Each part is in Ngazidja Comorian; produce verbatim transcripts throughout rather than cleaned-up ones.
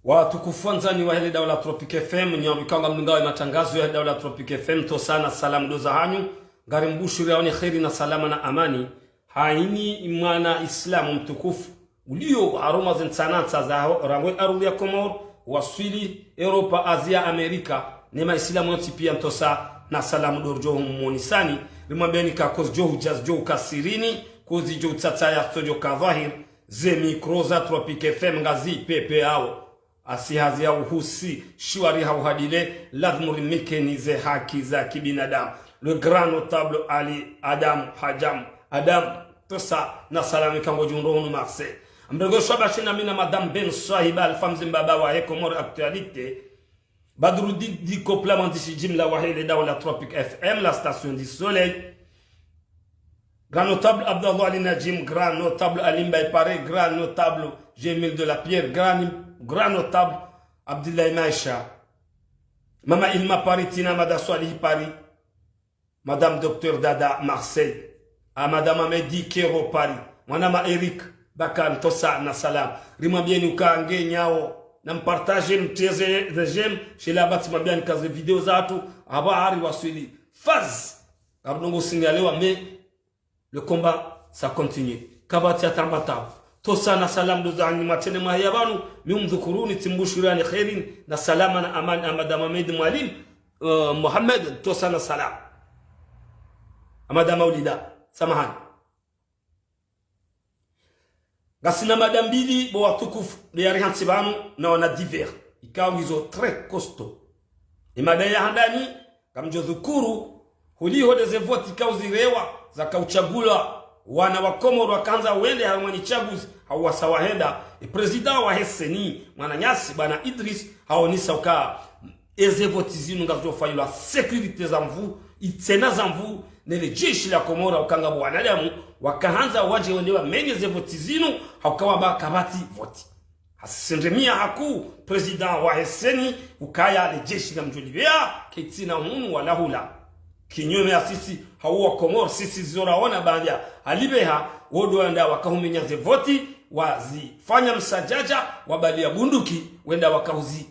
Watukufu wandzani wahe le daula Tropic F M, nyi amba ikao ngamdungao ye matangazo yahe daula Tropic F M, ntsosa na salamu ndo zahanyu, ngarimbushuriyaoni kheri na salama na amani. Hayina mwana Islamu mtukufu uliyo harumwa ze ntsanantsa za ho-, rangu ye ardhwi ya Komori, waswili Europa, Asia, Amerika, ne ma Islamu yontsi pia ntsosa na salamu ndo ridjo humwonesani, rimwambiyeni ka kozi djo hudja zidjo uka sirini, kozi djo utsatsaya tsi djo ka dhwahiri, ze mikro za Tropic F M ngazi pepeyao. Asi hazi ya uhusi, shiwari ha uhadile, lazimu rimikeni ze haki za kibinadamu. Le grand notable Ali Adam Hadjam, Adam, ntsosa na salamu ikao ngodjo undro hunu Marseille. Amrengo shwaba shina mina Madame Ben Swahiba, Alpha Mzimbaba wahe Comores Actualité. Badrudi Diko, pla mwandzishi jimla wahe le daula Tropic F M, la station du soleil. Grand notable Abdallah Ali Najim, grand notable Ali Mbaye Pare, grand notable Jamil de la Pierre, grand, grand notable Abdoulaye Maisha. Mama Ilma Paris, Tina Mada Swalihi Paris. Madame Docteur Dada Marseille. A Madame Amedi Kero Paris. Mwanama Eric Bakar, ntsosa na salamu. Rimwambiyeni uka nge nyawo. Na mpartage, mteze ze j'aime. Shila batsi mwambiyani ka ze video zahatru. Aba hari waswili. Faz. Karudungo usinyalewa, mais le combat, ça continue. Kabati ya tamba tabu. Ntsosa na salamu ndo zahanyu matene mahiya pvanu, mi umdhukuruni, tsimbushuriani kheri, na salama na amani, a Madame Ahmed Mwalimu, eh, Mohamed, ntsosa na salamu. A Madame Maulida, samahani. Ngasina mada mbili bo watukufu, nde yari hantsi pvanu na wana divers. Ikao ngizo très costaud. Ye mada ya handani, ngamdjo dhukuru, huliho nde ze voti ikao zirewa, zaka utsagula, wana wa Komori wakandza wende harumwa ni tsaguzi, hau wasa wahenda, ye président wahe CENI, mwananyasi, bwana Idriss, haonesa uka, eze voti zinu ngazidjo fanyilwa sécurité za nvu, itsena za nvu, ne le jeshi la Komori uka ngapvo wanadamu, wakahandza wadje wende wamenye ze voti zinu, hauka wamba kapvatsi voti. Hasisendremia haku, président wahe CENI, ukaya le jeshi ngamdjo lipveya, ketsina hunu wala hula. Kinyume ya sisi, hau wa Komori, sisi zizo raona baanda, halipveha, wo ndo wenda wakahumenya ze voti, wazifanya msadjadja, wabaliya bunduki, wenda wakahuzi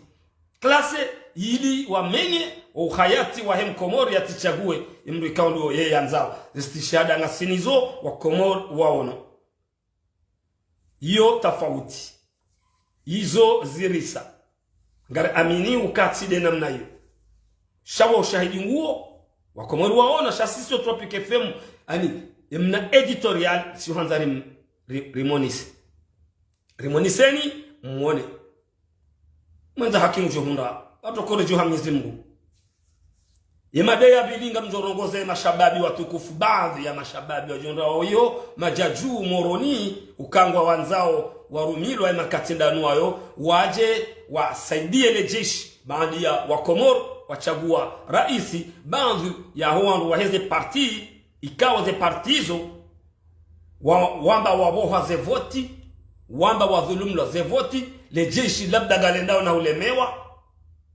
classé, ili wamenye, o uhayati wahe Mkomori yatsi tsague, ye mndru ikao ndo ye yandzao. Ze stishada ngasinazo, wa Komori waono. Iyo tafauti. Izo zirisa. Ngari amini uka tsi nde namna iyo. Sha wo ushahidi nguwo, wa Komori waona, sha sisi o Tropic F M, ani, ye mna éditorial, si handza rim-, ri-, rimonese. Rimoneseni, mwone. Mwendza haki mdjo hundra, atokore djo ha Mwenyezi Mungu. Ye mada ya pvili ngamdjo rongoze mashababi watukufu, baadhi ya mashababi wadjo hundra oyo, madjadju Moroni, uka ngwawandzao warumilwa ye makati ndanu wayo, wadje wasaidiye le jeshi, baanda ya wa Komori, watsagua raisi, baadhi ya ho wandru waheze parti, ikao ze parti zo, wa-, wamba wapvoha ze voti, wamba wadhulumlwa ze voti, le jeshi labda ngalendao na ulemewa.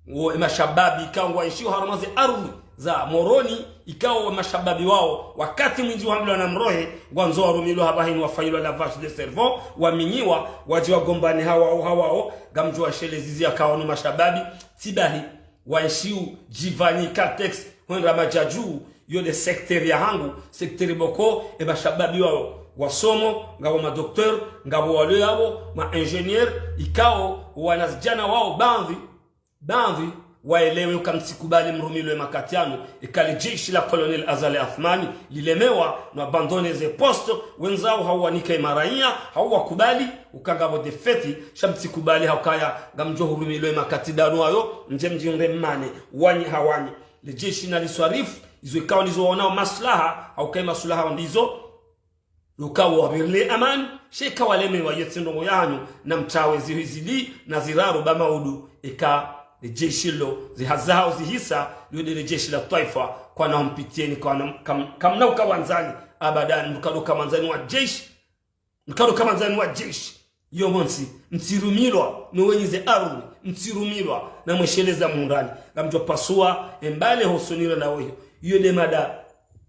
Wo, ye mashababi ikao ngwaishio harumwa ze ardhwi za Moroni, ikao wo mashababi wao, wakati mwindji wahambilwa na mrohe, ngwandzo warumilwa hapvahanu wafanyilwa lavage de cerveau, waminyiwa, wadje wagombane hawao hawao, ngamdjo washelezi zi akao no mashababi, tsi bahi, waishio Djivani, Caltex, hwenda madjadju, yo nde secteur yahangu, secteur boko, ye mashababi wao, wasomo, ngapvo ma docteur, ngapvo walo yapvo, ma ingénieur, ikao, wanazidjana wao, baadhi, baadhi, waelewe uka mtsikubali mrumilwe makati yanu, eka le jeshi la Colonel Azali Assoumani, lilemewa, no abandonner ze poste, wendzao hau wanike maraiya, hau wakubali, uka ngapvo défaite, sha mtsikubali haukaya, ngamdjo hurumilwe makati ndanu wayo, mdje mdjihundre mmane, wanyi ha wanyi. Le jeshi naliswarifu, izo ikao ndizo waonao maslaha, hauka ye maslaha ndizo, ukao wapvirle amani, sha eka walemewa iyo tsi ndrongo yahanyu, na mtawe zihwi zili, na ziraru ba maudu, eka le jeshi lo, zihazi zahao zihisa, liyo nde le jeshi la twaifa, kwana humpitieni, kwana kam-, kamna uka wandzani, abadan, mkado uka mwandzani wa jeshi, mkado uka mwandzani wa jeshi, yo montsi, mtsirumilwa, no wenyi ze ardhwi, mtsirumilwa, na mwesheleza mhundrani, ngamdjo pasua, ye mbale hosoni renda woyo, iyo nde mada,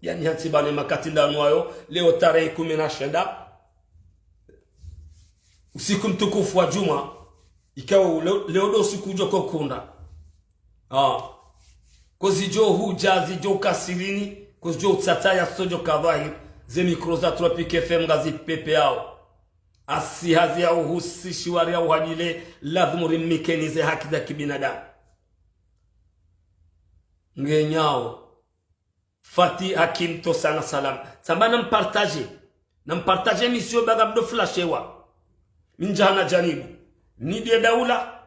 yani hantsi pvanu ye makati ndanu wayo, leo tarehi kumi na shenda, usiku mtukufu wa djumwa, Ikao leo, leo ndo siku djo kokunda. Ah. Ko zidjo hudja, zidjo kasirini, ko zidjo utsataya, zo djo ka dhwahiri. Ze micro za Tropic F M ngazi pepeao. Asi hazi ya uhusi shiwari ya uhadile, lazimu rimikeni ze haki za kibinadamu. Ngenyao. Fati Hakim Tosa na salam. Samba na mpartage. Na mpartage émission ba ngamdo flashewa. Mi ndja hana djanibu. Ni de daula.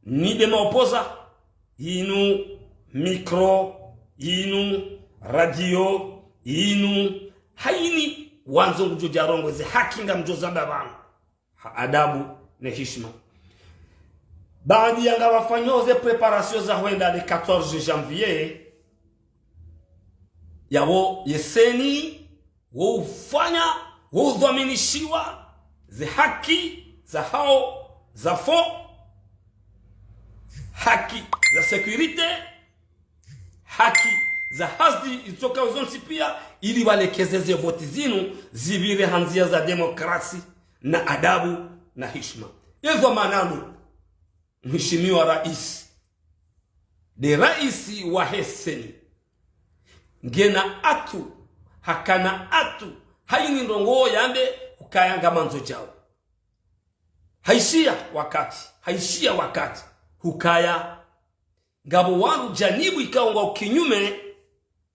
Ni de maopoza. Inu micro. Inu radio. Inu hayini. Wandzo ngudjo djarongoa ze haki ngamdjo zamba pvanu. Ha adabu ne hishima. Baadhi ya ngapvafanyao ze préparation za hwenda le quatorze janvier, yapvo ye CENI, wo ufanya, wo udhwaminishiwa, ze haki, za hao, za fo, haki, za sécurité, haki, za hazi, itsoka zontsi pia, ili walekeze ze voti zinu, zipvire ha ndzia za demokrasi, na adabu, na hishima. Ezo mananu, mhishimiwa raisi. De raisi wa he CENI. Ngena atu, hakana atu, hayini ndrongoo yambe, ukaya ngamandzo djao. Haishiya wakati, haishiya wakati, hukaya. Ngapvo wandru djanibu ikao ngwao kinyume,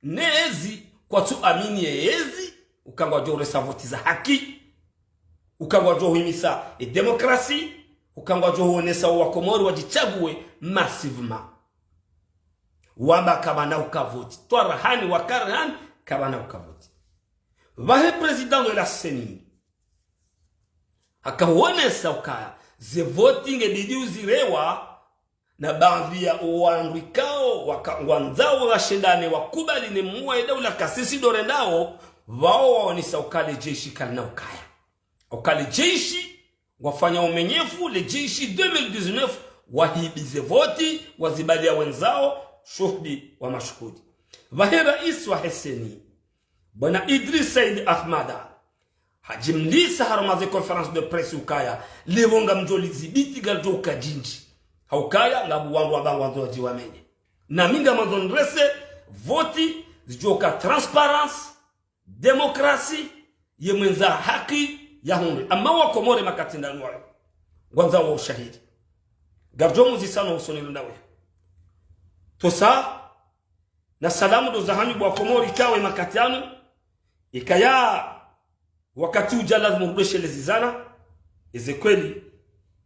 ne ezi, kwatsu amini ye ezi, uka ngwadjo uresa voti za haki, uka ngwadjo uhimisa e demokrasi, uka ngwadjo uonesa o Wakomori wadjitsague massivement. Wamba kapvana uka voti. Twarahani, wakarahani, kapvana uka voti. Pvahe président de la CENI. Haka uonesa ukaya, ze voti nge bidi uzirewa, na baadhi ya owandru ikao waka-, wandzao washindane wakubali ne muwa ye daula kasisi ndo rendao, pvao waonesa uka le jeshi kalina ukaya. Uka le jeshi, wafanya umenyefu, le jeshi deux mille dix-neuf, wahibi ze voti, wazibalia wendzao, shuhudi wa mashuhudi. Pvahe raisi wa he CENI, Bwana Idriss Said Ahmada, hadjimlisa harumwa ze conférence de presse ukaya, leo ngamdjo lizibiti ngalidjo uka djindji. Ha ukaya, ngapvo wandru wamba ngwandzo wadjiwamenye. Na mi ngamandzo nrese, voti, zidjo uka transparence, demokrasi, ye mwendza haki, ya hundre. Ama Wakomori makati ndanu wayo. Ngwandzao ushahidi. Ngaridjo muzisa no usoni ndawe. Tosa, na salamu ndo zahanyu bo Wakomori ikao ye makati yanu, ikaya wakati udja lazimu rudoshe le zizana, eze kweli,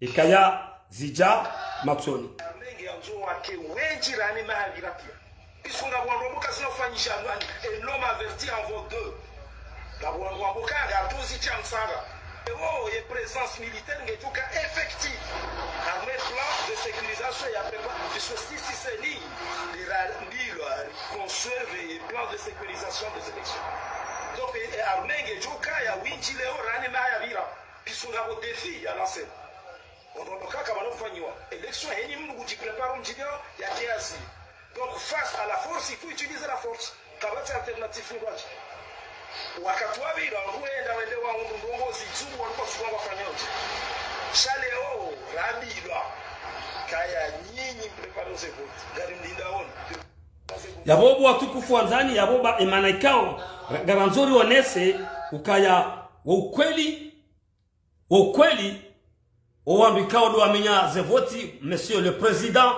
ikaya zidja matsoni. Armée nge yandzo wake wendji rani maha pvira pia. Puisque ngapvo wandru wambo ka zinu fanyisha, un homme averti en vaut deux. Ngapvo wandru wambo ka ngaritozi tsia msanga. Ewo, ye présence militaire ngedjo uka effective. Harumwa plan de sécurisation ya prépa, puisque sisi CENI, lirandilwa, ri conserve ye plan de sécurisation des élections. Donc, e, e armée ngedjo uka ya windji leo rani maha ya pvira. Puisque ngapvo défi ya lancé. Wandru wambo ka kapvana ufanyiwa. Élection heni mndru kudjiprépare mdjilio ya kiasi. Donc, face à la force, il faut utiliser la force. Kapvatsi alternative ngwadji. Wakati wa pvira, wandru wenda wende wahundru ndrongoo zidzubu, wandru kwatsu ngwafanyao dje. Sha leo, rambilwa. Kaya nyinyi mprépare ze voti. Ngarimlindao ni. Yapvo bo watukufu wandzani, yapvo ba emana ikao, ngarandzo rionese, ukaya, wo ukweli, wo ukweli, owandru ikao ndo wamenya ze voti, Monsieur le Président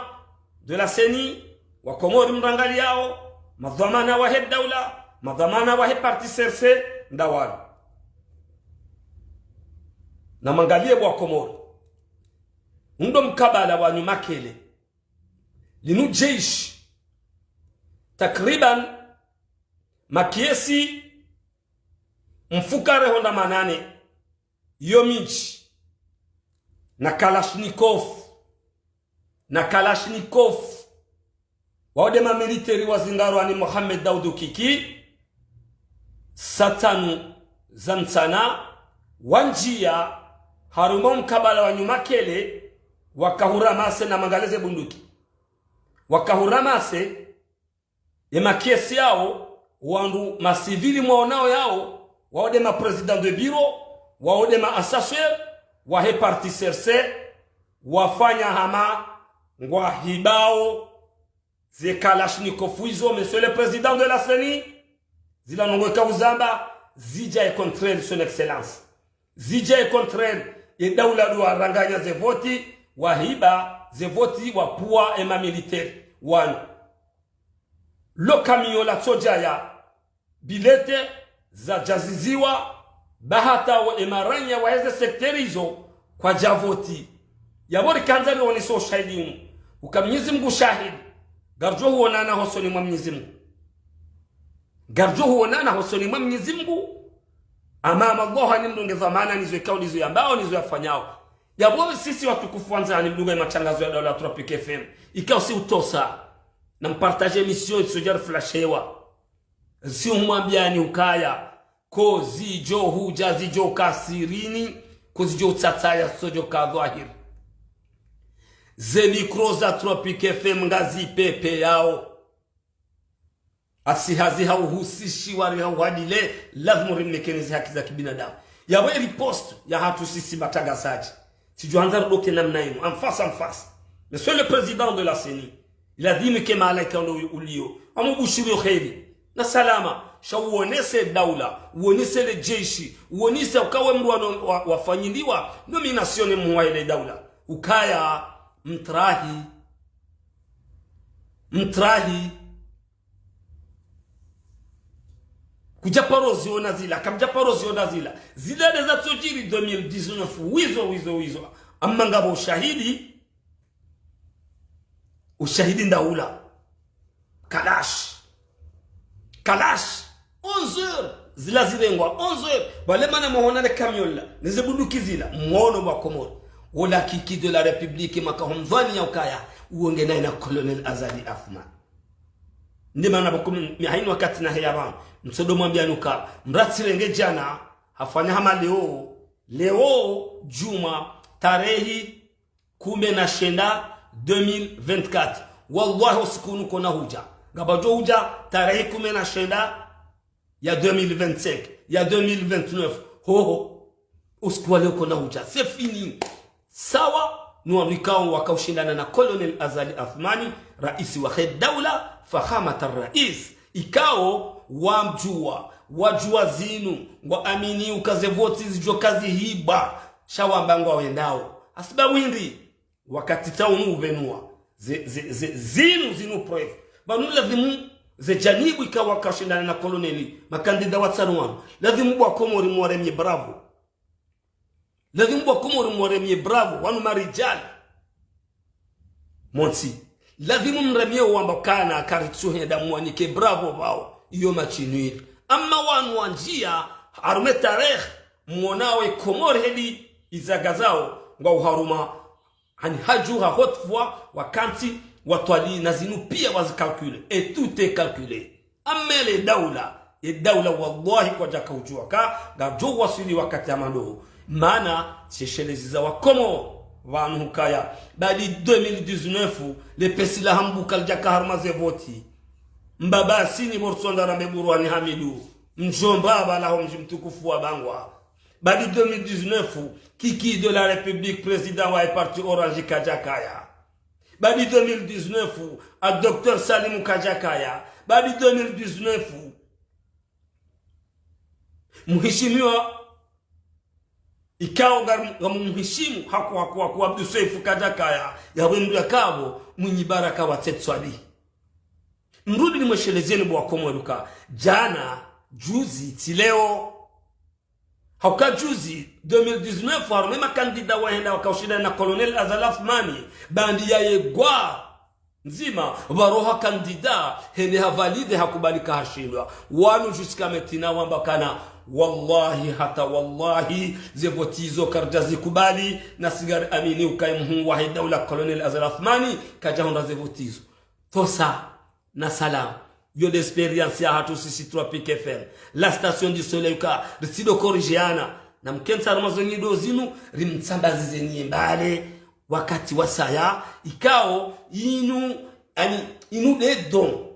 de la CENI, Wakomori mrangaliao, madhwamana wahe daula, madhwamana wahe parti C R C, ndawanu. Na mangalie bo Wakomori. Ndo mkabala wa Nyumakele. Linu jeshi. Takriban makiesi mfukare honda manane. Yo midji, na Kalachnikov, na Kalachnikov, wao de mamiliteri wazingarwa ni Mohamed Daoudou Kiki, saa tsanu za mtsana, wandjia harumwa mkabala wa Nyumakele, waka huramase na mangalie ze bunduki. Waka huramase, ye makiesi yao, wandru masivili mwaonao yao, wao de ma président de bureau, wao de ma assesseur, wahe parti C R C, wafanya hama ngwahibao ze kalachnikov izo, Monsieur le Président de la CENI, zila ndrongoo ikao uzamba, zidja e contraire, Son Excellence. Zidja e contraire, ye daula ndo waranganya ze voti, wahiba ze voti, wapvua ema militaire wanu. Lo kamiyo latsodjaya bilete zadjaziziwa, ba hata wo emaranya wa eze secteur izo kwadja voti. Yapvo rikandza rionese ushahidi unu, uka Mnyezi Mngu shahidi, ngaridjo huonana hosoni mwa Mnyezi Mngu. Ngaridjo huonana hosoni mwa Mnyezi Mngu. Amama Allah, ni mdunge dhwamana nizo ikao ndizo yambao, nizo yafanyao. Yapvo sisi watukufu wandzani mdunga ye matangazo ya daula Tropic F M, ikao si utosa, na mpartage émission itsodja riflashewa. Si umwambiani ukaya, ko zidjo hudja zidjo ka sirini, ko zidjo utsatsaya zitsodjo ka dhwahiri. Ze micro za Tropic F M ngazipepeyao. Asi hazi ha uhusishiwa ri ha uhadile, lazimu rimnekeni ze haki za kibinadamu. Yapvo e riposte yahatru sisi matangazaji, tsidjo handza ridoke namna inu, en face, en face. Monsieur le Président de la CENI, ilazimu ke malaika ndo ulio, amubushiri yo kheri na salama, sha uonese daula, uonese le jeshi, uonese uka we mdru wano wa, wafanyiliwa nomination ne mhuu wa ile daula. Ukaya mtrahi, mtrahi. Kudja paro ziona zila, kamdja paro ziona zila. Zila ndeza tsodjiri deux mille dix-neuf, wizo, wizo, wizo. Amma ngapvo ushahidi, ushahidi ndaula. Kalash. Kalash. Onze heures. Zila zirengwa, onze heures. Pvale mana mwaona le camion la, neze bunduki zila, mwono mwa Komori. Wola kiki de la République, maka humdhwani ya ukaya, uonge naye na Colonel Azali Assoumani. Ndi mana pvoko mi, mi haini wakati naheya pvanu, mtsodo mwambiani uka, mratsirenge djana, hafanya hama leo, leo, djumwa, tarehi kume na shenda, deux mille vingt-quatre. Wallahi, usiku unu kona hudja. Ngapvadjo hudja, tarehi kume na shenda, ya deux mille vingt-cinq, ya deux mille vingt-neuf. Hoho. Usiku wa leo kona hudja. C'est fini. Sawa, ni wanu ikao wakaushindana na Colonel Azali Assoumani, raisi wahe daula, fakhamat rais. Ikao wamdjua, wadjua zinu, ngwaamini uka ze voti zidjo kazihibwa, sha wamba ngwawendao. Hasibabu hindri, wakati tsaunu upvenua. Ze, ze, ze, zinu, zinu preuve. Pvanu lazimu ze janibu ikao wakaushindana na Colonel, makandida watsaru wanu. Lazimu bo wa Komori mwaremye bravo. Lazimu bo wa Komori mwaremye bravo, wanu marijali. Montsi. Lazimu mremye wamba kana karitsuhenda mwanike bravo pvao. Iyo match nul. Amma wanu wandjia, harumwa tarehi, mwona we Komori heli izagazao, ngwao harumwa, hani hadju ha haute voix, wakantsi, watwali na zinu pia wazi calculer. Et tout est calculé. Amma le daula, e daula wallahi kwadjaka udjua ka, ngadjo waswili wakati hama ndo. Mana, sheshelezi za wa Komori, pvanu hukaya, badi deux mille dix-neuf, le pesi la Hambuka lidjaka harumwa ze voti. Mbaba Asini Bortsonda na Beburwani Hamidu, mdjomba pvala ho mdji mtukufu wa Bangwa. Badi deux mille dix-neuf, Kiki de la République, président wa parti Orange kadjakaya. Badi deux mille dix-neuf, a Docteur Salim kadjakaya. Badi deux mille dix-neuf, mheshimiwa ikao nga, ngamumheshimu, haku, haku, haku, Abdou Soefo kadjakaya, ya wendru ya kabo, Mwinyi Baraka wa Tsetswali. Mrudi nimweshelezeni bo wa Komori uka, djana, juzi, tsi leo. Hauka juzi, deux mille dix-neuf, harumwa makandida wahenda wakaushindana na Colonel Azali Assoumani, bandi ya yegwa ndzima, waroha kandida, hende havalide, hakubali ka hashindwa. Wanu jusqu'à maintenant wamba kana, wallahi hata wallahi, ze voti izo karidja zikubali, na si ngari amini ukaye mhuu wahe daula Colonel Azali Assoumani, kadjahundra ze voti izo. Tosa na salam. Yo de expérience yahatru sisi Tropic F M, la station du soleil, ka ritsido corrigeana. Na mkentsi harumwa zo nyido zinu, rimtsambazize nyi mbale, wakati wasaya, ikao, inu, ani, inu de don.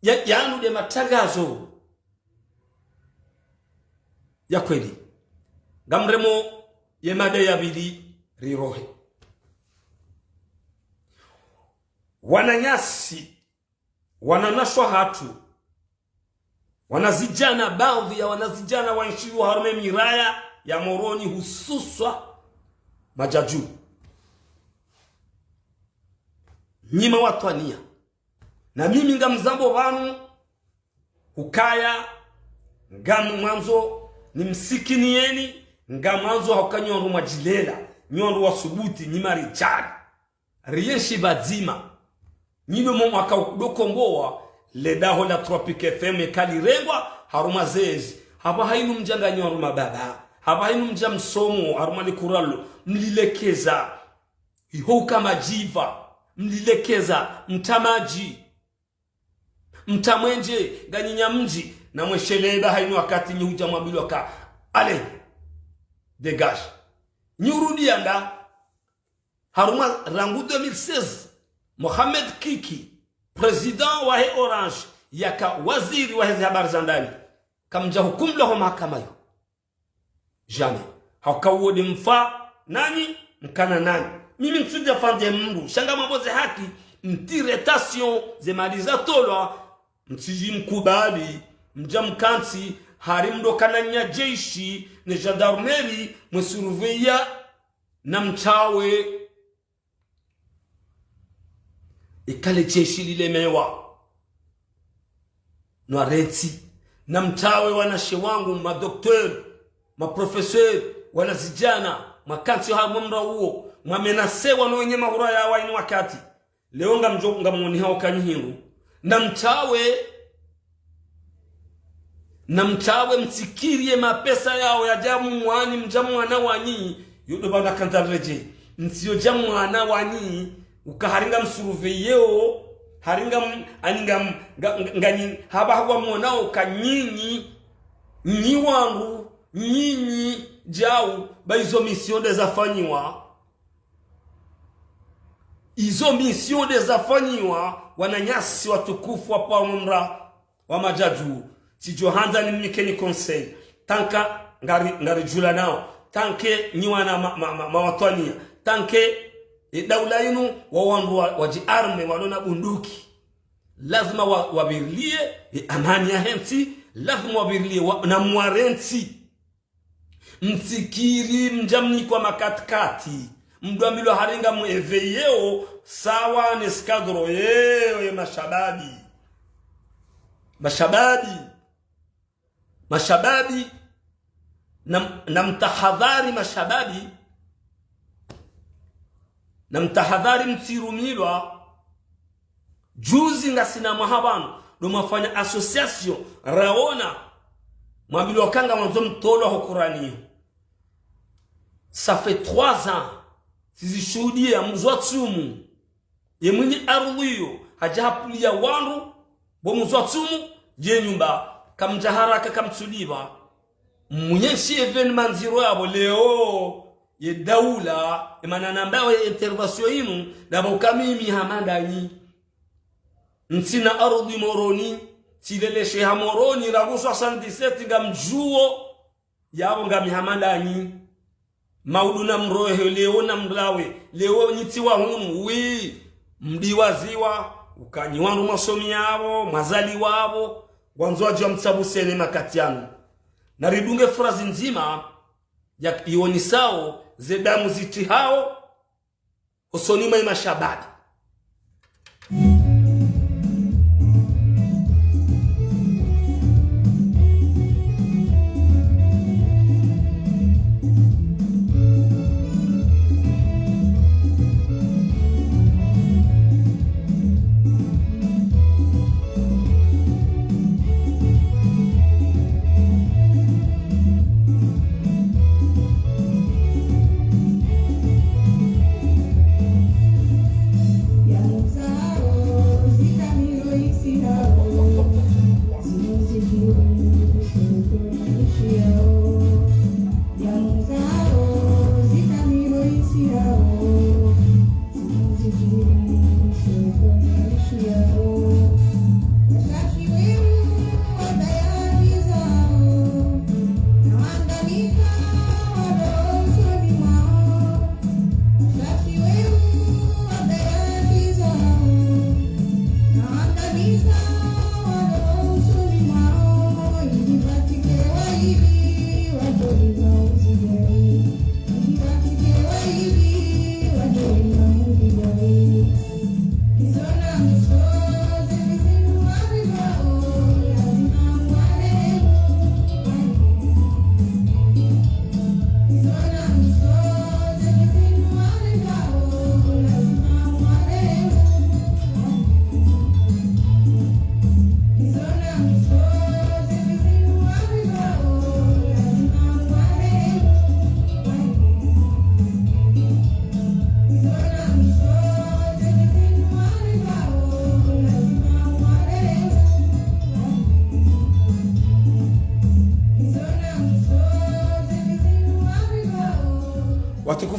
Ya, yanu de matangazo ya kweli. Ngamremo ye mada ya pvili rirohe. Wananyasi, wananyasi wahatru, wanazidjana, baadhwi ya wanazidjana waenshio harumwa miraya ya Moroni, hususwa Madjadju. Nyi mawatwaniya. Na mimi ngamzambo pvanu, hukaya, ngamwandzo nimsikiniyeni, ngamwandzo hauka nyi wandru mwadjilela, nyi wandru wasubuti, nyi maridjali. Rienshi pvadzima. Nyi ndo mwaka udokombowa, le daho la Tropic F M eka lirengwa, harumwa zezi. Hapvaha inu mdja nganyi harumwa baba. Hapvaha inu mdja msomo, harumwa likuralo, mlilekeza. Iho uka madjipva, mlilekeza, mtsaha madji. Mtsaha mwenje, nganyi nyamdji, na mwesheleba ha inu wakati nyi hudja mwambilwa ka, allez, dégage. Nyi urudi yanda, harumwa rangu deux mille seize, Mohamed Kiki, président wahe Orange, yaka waziri wahe ze habari za ndani, kamdja hukumlwa ho mahakama yo. Jamais. Hauka uwo nde mfa nanyi, mkana nanyi. Mimi ntsudja fandze mndru, sha ngamwambo ze haki, mtire tension, ze mali zatolwa, mtsidji mkubali, mdja mkantsi, hari mdru kana nya jeshi, ne gendarmerie, mwe surveiller, na mtsawe. Eka le jeshi lilemewa, nwarentsi. Na mtsawe wanashe wangu, ma docteur, ma professeur, wanazidjana, mwakantsi harumwa mraya uwo, mwamenasewa no wenye mahura yawo ha inu wakati. Leo ngamdjo, ngamwonihao kanyi hindru. Na mtsawe, na mtsawe mtsikiriye mapesa yawo yadja mwani, mdja mwana wanyi, yo ndo pvanu kandza redje. Mtsiyo dja mwana wanyi, uka hari ngamsurveilleo, hari ngam-, ani ngam-, nga-, nga-, nganyi, hapvaha hapvo mwonao ka nyinyi, nyi wangu, nyinyi, djau, ba izo mission nde zafanyiwa. Izo mission nde zafanyiwa, wananyasi watukufu wa pvwa mraya wa Madjadju, tsidjo handza nimnikeni conseil. Tanka ngari, ngaridjulanao. Tanke nyi wana ma, ma, ma, mawatwaniya. Tanke, e, daula inu wa wandru wa, wadji arme, walona bunduki. Lazima wa, wavirilie, e, amani yahe ntsi. Lazima wavirilie, wa, na mwarentsi. Mtsikiri mdja mnikwa makatikati. Mdru ambilwa hari ngamweveyeo sawa ne skadro yeo ye mashababi. Mashababi. Mashababi. Na, na mtahadhari mashababi. Na mtahadhari mtsirumilwa. Juzi ngasina mwaha pvanu, ndo mwafanya association, raona, mwambilwa ka ngamwandzo mtolwa ho Kurani. Ça fait trois ans, tsizishuhudia muzwa tsumu. Ye mwinyi ardhwi iyo, hadja hapvulia wandru, bo muzwa tsumu, ye nyumba, kamdja haraka kamtsulipva. Mwenshi événement ndziro yapvo leo, ye daula, emana nambao ye intervention inu, ndapvo uka mimi hama ndanyi. Ntsina ardhwi Moroni, tsileleshe ha Moroni, rangu soixante-dix-sept ngamdjuo, yapvo ngami hama ndanyi. Maudu na mrohe, leo na mlawe, leo nyi tsi wa hunu, wi, mdiwaziwa, uka nyi wandru mwasomi yapvo, mwazaliwa pvo, ngwandzo wadje wamtsabuseni makati yanu. Naridunge phrase ndzima, ya, ionesao ze damu zitsihao hosoni mwa ye mashababi.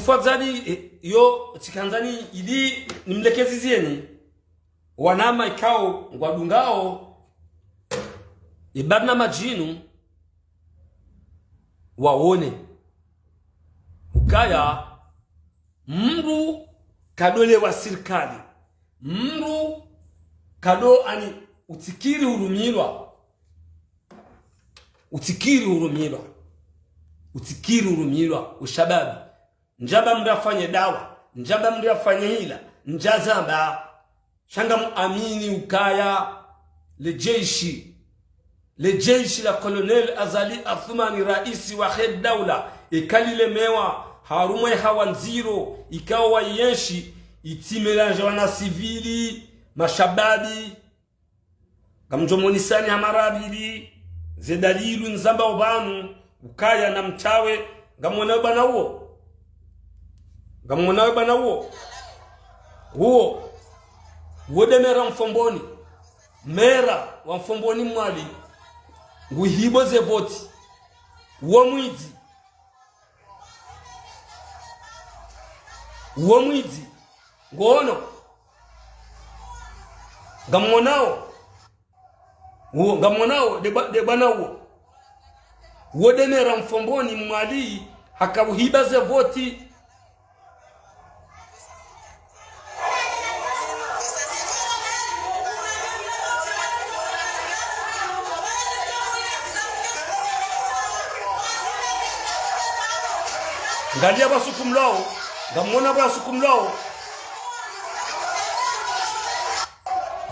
Fwadzani, eh, yo, tsikandzani ili nimlekezizieni wanama ikao ngwadungao ibari na madjinu waone ukaya mndru kadolewa sirikali, mndru kado ani utsikiri urumilwa, utsikiri urumilwa, utsikiri urumilwa ushababi. Ndjaba mndru afanye dawa, ndjaba mndru afanye hila, ndjazamba. Sha ngamuamini ukaya le jeshi, le jeshi la Colonel Azali Assoumani, raisi wahe daula, ikalilemewa harumwa ihawa ndziro ikao wayenshi, itsimelanja wana sivili, mashababi. Ngamdjo monisani ha mara mbili ze dalilu nizambao pvanu, ukaya namtsawe. Ngamwonao bwana uwo? Ngamwonao bwana uwo? Uwo, uwo nde mera Mfomboni. Mera wa Mfomboni Mwali. Nguhibo ze voti. Uwo mwidzi. Uwo mwidzi. Ngono. Ngamwonao? Uwo, ngamwonao, nde bwa-, nde bwana uwo. Uwo nde mera Mfomboni Mwali, hakabuhiba ze voti. Ngaliya pvwa sukumlwao, ngamwona pvwa sukumlwao.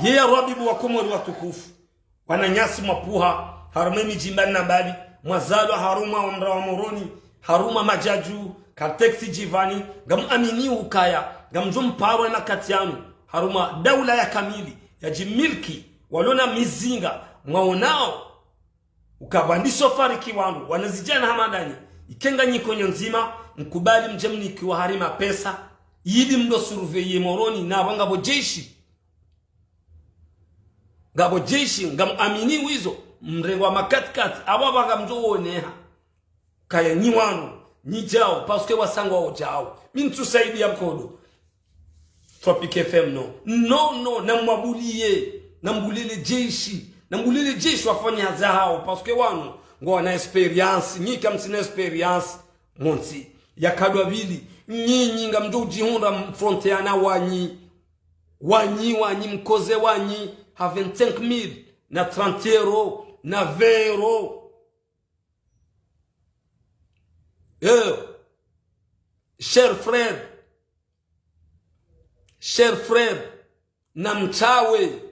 Ye ya Rabi, bo wa Komori watukufu, wananyasi mwapuha harumwa emidji mbali na mbali, mwazalwa harumwa omraa wa Moroni, harumwa Madjadju, Karteksi, Djivani, ngamuamini ukaya ngamdjo mparwa emakati yanu harumwa daula ya kamili, ya djimiliki, walona mizinga, mwaonao ukaya pvwa ndiso fariki wanu, wanazidjana hama ndanyi, ikenga nyikonyo ndzima, mkubali mdje mnikiwa hari mapesa, yili mdo surveiller Moroni, na pvwa ngapvo jeshi. Ngapvo jeshi, ngamuamini wizo, mrengwa makatikati, apvo pvwa ngamdjo woneha. Kaya nyi wanu, nyi djao, parce que wasangwa wo djao. Mi ntsusaidia nkodo Tropic F M, no. No, no, namwabulie, nambulie le jeshi, nambulie le jeshi wafanye hazi yahao, parce que wanu, ngwana expérience, nyi kamsina expérience, montsi, ya kadwa pvili, nyinyi ngamdjo udjihundra mfronte yana wanyi, wanyi, wanyi, mkoze wanyi, ha vingt-cinq mille, na trente euros, na vingt euros. Eh, cher frère, cher frère, namtsawe.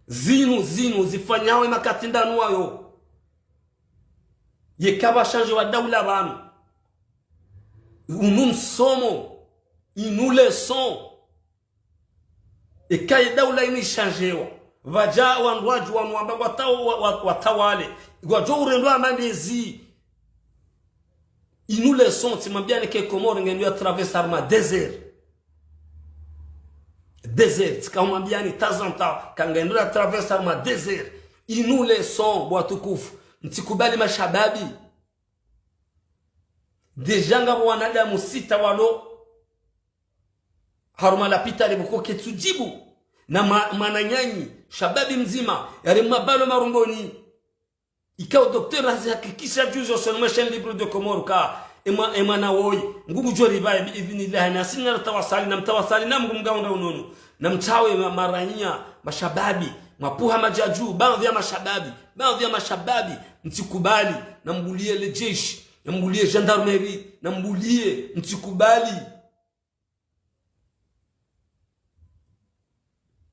Zinu, zinu, zifanyawe makati ndanu wayo. Yeka pvwa changé wa daula pvanu. Unu msomo, inu leçon. Eka ye daula inu ishangéwa, pvadja wandru wadji wanu wamba wata-, wa-, wa-, watawale, ngwadjo urendwa hama ndezi. Inu leçon, tsimwambiani ke Komori ngendo ya traverser harumwa désert. Désert, tsikamwambiani de temps en temps, ka ngendo ya traverser harumwa désert. Inu leçon, bo watukufu, mtsikubali mashababi. Déjà ngapvo wanadamu sita walo harumwa lapitali pvoko ketsudjibu. Na ma-, mwananyanyi, shababi mdzima, yari mabalo marumboni. Ikao docteur hazihakikisha juzi usoni mwa chaîne libre de Comores ka emwa-, emwana woyi, ngudjo ripvaye bi idhnillahi, na sina tawasali, namtawasali, na Mngu mgaunda unono. Namtsawe ma-, maranya, mashababi, mwapuha Madjadju, baadhwi ya mashababi, baadhwi ya mashababi, mtsikubali, nambulie le jeshi, nambulie gendarmerie, nambulie, mtsikubali.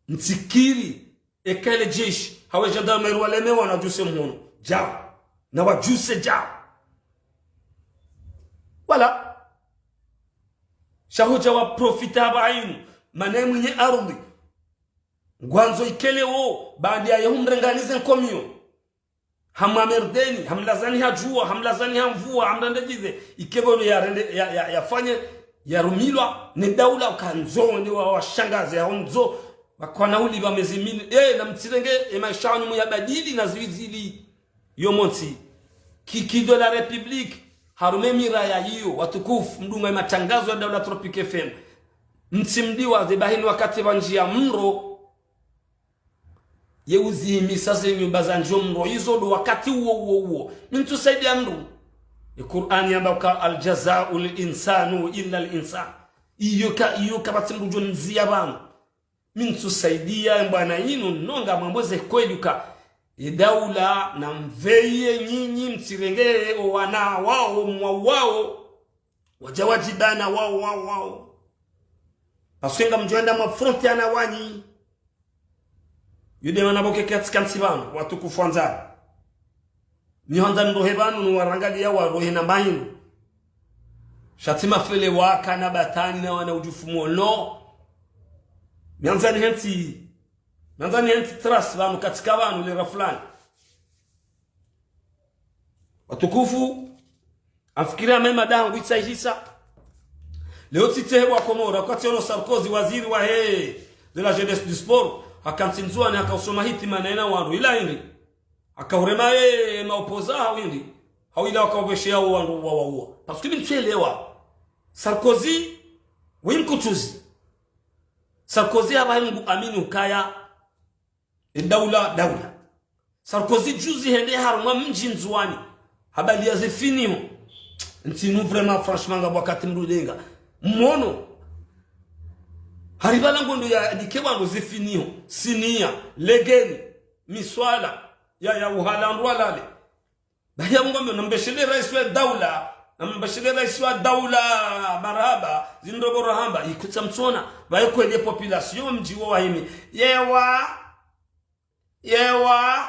Mtsikiri, eka le jeshi, hawu e gendarmerie walemewa, nadjuse mhono djao, nawadjuse djao. Voilà. Sha hudja waprofita hapva hayinu, mana ye mwinyi arudhi. Ngwandzo ikele wo, baanda yaye humrenganize nkomiyo. Hamwamerdeni, hamlazani ha djuwa, hamlazani ha mvua, hamrendedjize, ikepvo ya rende, ya, ya, yafanye, yarumilwa, ne daula ukandzo wende wa, washangaze, ya ondzo, wakwana ulipva mezi mili, eh, namtsirenge, e maesha yanyu muyabadili na ziwizili. Yo montsi. Kiki de la République. Harumwa ye miraya yiyo, watukufu, mdungao ye matangazo ya Daula Tropic F M. Mtsimdiwaze, bahi ni wakati pvwandjiya mdro, ye uzihimisa ze nyumba zandjiyo mdro, izo ndo wakati uwo, uwo, uwo. Mi ntsusaidiya mdru. Ye Kur'ani yamba uka: الجزاء الإحسان إلا الإحسان. Iyo ka, iyo kapvatsi mdru djo ndziya pvanu. Mi ntsusaidiya mbwana yinu, no ngamwambo ze kweli uka ye daula namveye nyinyi mtsirenge owana wawo, mwa wawo, wadja wadjibana wawo, wawo, wawo. Parce que ngamdjo enda mwa frontière na wanyi. Yo nde mana pvo keke atsikantsi pvanu, watukufu wandzani. Ni hwandza nirohe pvanu, ni warangaliya warohe na mahinu. Sha tsi mafele waka na batani na wana udjufu mwono. Mi handza nihentsi, mi handza nihentsi trace pvanu, katsika pvanu lera fulani. Watukufu, amfikiri ya mema dahangu itsahisa. Leo tsitsehe wa Komori, wakati ono Sarkozy, waziri wahe de la jeunesse du sport, hakantsi Ndzuwani, hakausoma hitima na yena wandru, ila hindri. Hakahurema ye maopoza hawindri. Hawila wakaupvesheya wo wandru wa, wa, wa. Parce que mi ntsuelewa. Sarkozy, wi mkutsuzi. Sarkozy hapvahe mdru amini ukaya e daula, daula. Sarkozy juzi hende harumwa mdji Ndzuwani. Habaliya ze finiho. Ntsi nu vraiment, franchement, ngapvo wakati mdru denga. Mwono. Haripvala ngondo ya dike wandru ze finiho. Siniya, legeni, miswala, ya, ya uhala wandru walale. Bahi ya Mungu ambe, nambeshelee raisi wa daula, nambeshelee raisi wa daula, marahaba, zindrongoo rahamba, ikutsa mtsona, pvaye kweli ye population, mdji wo wahimi. Yewa, yewa.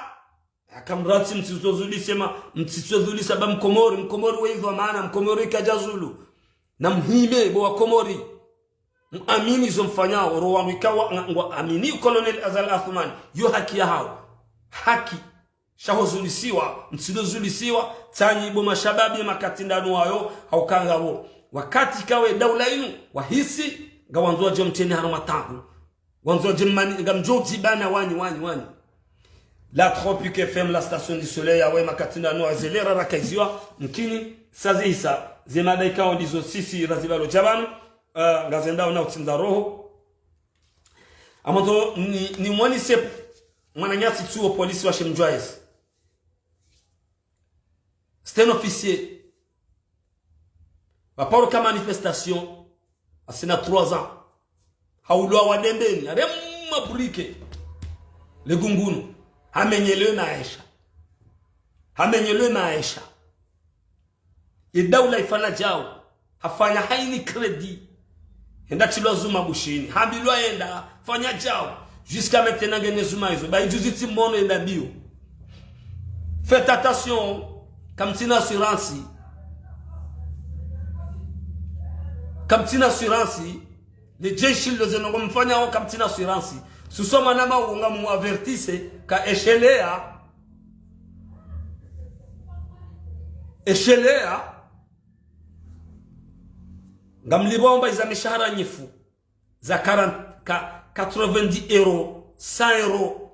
Akamratsi mtsitsozulise ma, mtsitsozulisa ba Mkomori, Mkomori weidhwa maana, Mkomori kadjazulu. Namhime, bo wa Komori. Mwamini zo mfanyao, oro wanu ikawa, nga, ngwaamini Colonel Azali Assoumani, yo haki yahawo. Haki. Sha hozulisiwa, mtsilozulisiwa, tsanyi bo mashababi makati ndanu wayo, hauka ngapvo. Wakati kawe daula inu, wahisi, ngawandzo wadje mtreni harumwa tabu. Wandzo wadje mmani, ngamdjo udjibana wanyi, wanyi, wanyi. La Tropic F M, la station du soleil, yawe makati ndanu wa zelera rakaiziwa, mkini, sazihisa, ze mada ikao ndizo sisi razibalo dja pvanu, eh, ngazendao na utsindza roho. Amwandzo ni, ni mwanise mwananyasi tsuo polisi wa Shemdjwaezi. C'est un officier. Pvaparo ka manifestation, asina trois ans. Haulwa wa Dembeni, harema burike. Le Gungunu. Hamenyelewe maesha. Hamenyelewe maesha. Ye daula ifanya djau. Hafanya haini crédit. Henda tsilwa zuma Bushini. Hambilwa yenda, fanya djau. Jusqu'à maintenant ngena zuma izo. Ba ijuzi tsimwono yenda mbio. Faites attention. Kamtsina assurance. Kamtsina assurance. Le jeshi lo zendrongoo mfanyao kamtsina assurance. Susoma na maunga mu avertise ka eshelea. Eshelea. Ngamlipvao mba iza mishahara nyifu. Za quarante, ka, quatre-vingt-dix euros, cent euros.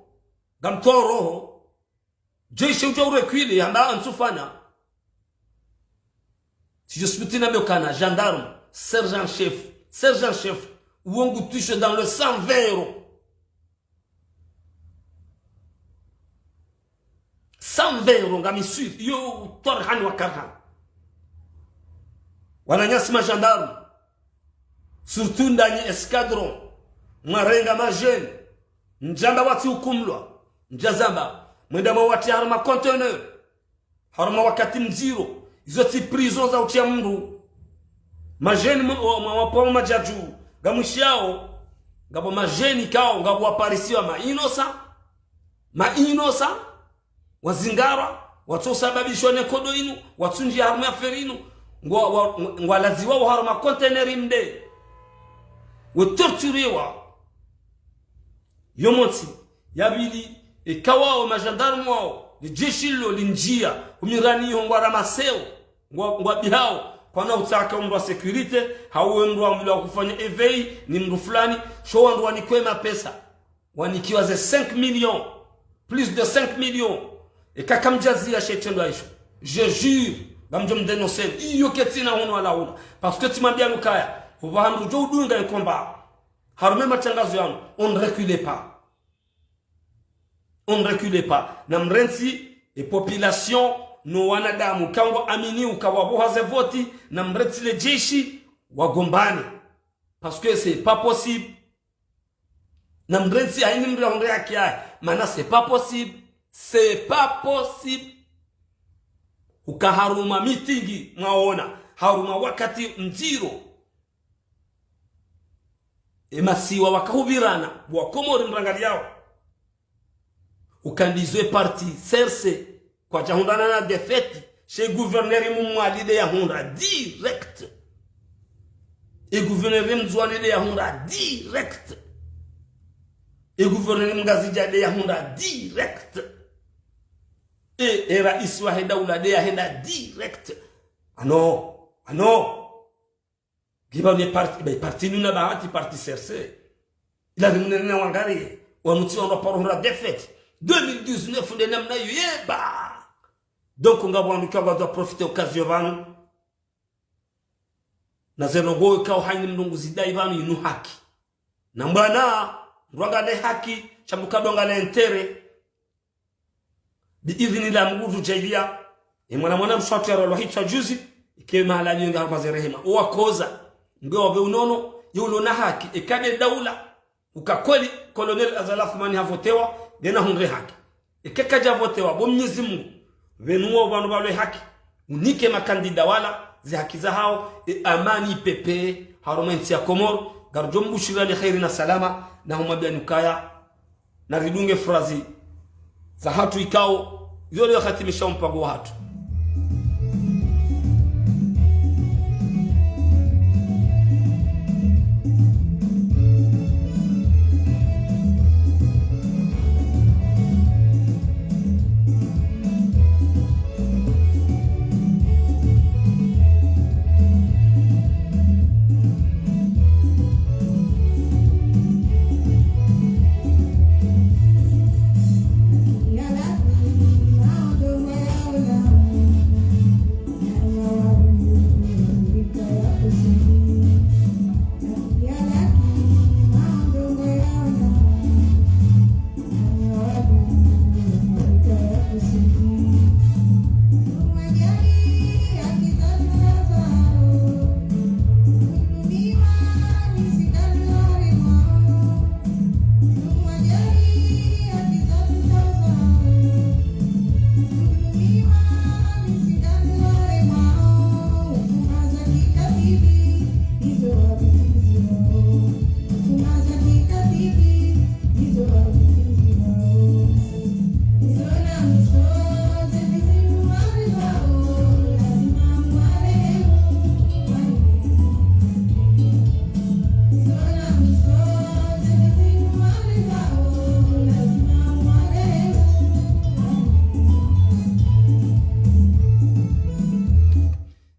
Ngamtwao roho. Jeshi udja urekwile, hamba antsufana. Si je suis na mekana, gendarme, sergent chef, sergent chef, uwo ngu touché dans le cent vingt euros. Cent vingt euros, ngami sûr, yo, twarhani wa karhani. Wananyasi ma gendarme, surtout ndanyi escadron, mwarenga ma jeunes, ndjamba watsi hukumlwa, ndjazamba, mwenda mwawatia harumwa conteneur, harumwa wakati mdziro, izo tsi prison za utia mndru. Ma jeunes mwa, mwa, mwa, mwa madjadju, ngamwishiao, ngapvo ma jeunes ikao, ngapvo waparisiwa ma innocents, ma innocents, wazingarwa, watsosababishwa ne nkodo inu, watsundjia harumwa affaire inu, ngwa, wa, ngwalaziwao harumwa conteneur mde. Watorturiwa. Yo montsi, ya pvili, ikao ma gendarmes wao, le jeshi lo lindjia, humirani iho ngwaramaseo, ngwa, ngwabihao, kwana utsaka mndru wa sécurité, hau mndru wa mndru wa kufanya éveil, ni mndru fulani, sho wandru wanikwe mapesa. Wanikiwa ze cinq millions, plus de cinq millions. Eka kamdjazia she itrendwa isho. Je jure, Ngamdjo mdénoncer. Iyo ketsina hunu wala hula. Parce que tsimwambia nukaya. Upvaha mdru djo udunga e combat. Harumwa e matangazo yanu. On ne recule pas. On ne recule pas. Namrentsi e population no wanadamu. Kangwa amini uka wapvoha ze voti. Namrentsi le jeshi wagombane. Parce que c'est pas possible. Namrentsi haini mdru yahundre haki yahe. Mana c'est pas possible. C'est pas possible. Uka harumwa meeting mwaona. Harumwa wakati mdziro. E masiwa wakahupvirana. Wakomori mrangaliyao. Uka ndizo e parti C R C kwadjahundrana na défaite, she gouverneur Mmwali nde yahundra direct. E gouverneur Mndzuani nde yahundra direct. E gouverneur Mngazidja nde yahundra direct. E, e raisi wahe daula nde yahenda direct. Ah non, ah non. Ngiba ne parti, ba parti nuna bahati parti C R C. Ila rimnene na wangari, wanu tsi wandru waparo hura défaite. Deux mille dix-neuf nde namna iyo yeba. Donc, ngapvo wandru kangwadjo profiter occasion pvanu. Na ze ndrongoo ikao haini mdru nguzidai pvanu inu haki. Na mbwana, ndrwanga ne haki, sha mdru kadonga ne intérêt. Bi idhini la Mngu djaliya, e mwana mwana mswatu ya rolo hitswa juzi, ike mahala nyonga harumwa ze rehema. Owakoza, nge wapve unono, ye ulo na haki, eka nde daula, uka kweli, Colonel Azali Assoumani havotewa, nde na hundre haki. Eka kadja votewa, bo Mnyezi Mngu, pvenu wo pvanu pvalwe haki, unike makandida wala, ze haki zahao, e amani ipvepvee, harumwa entsi ya Komoro, ngarudjo mbushira ne kheri na salama, na humwambia nukaya, na ridunge frazi zahatru ikao, yo nde yakhatimisha mpango wahatru.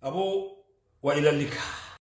Abo, wa ila lika.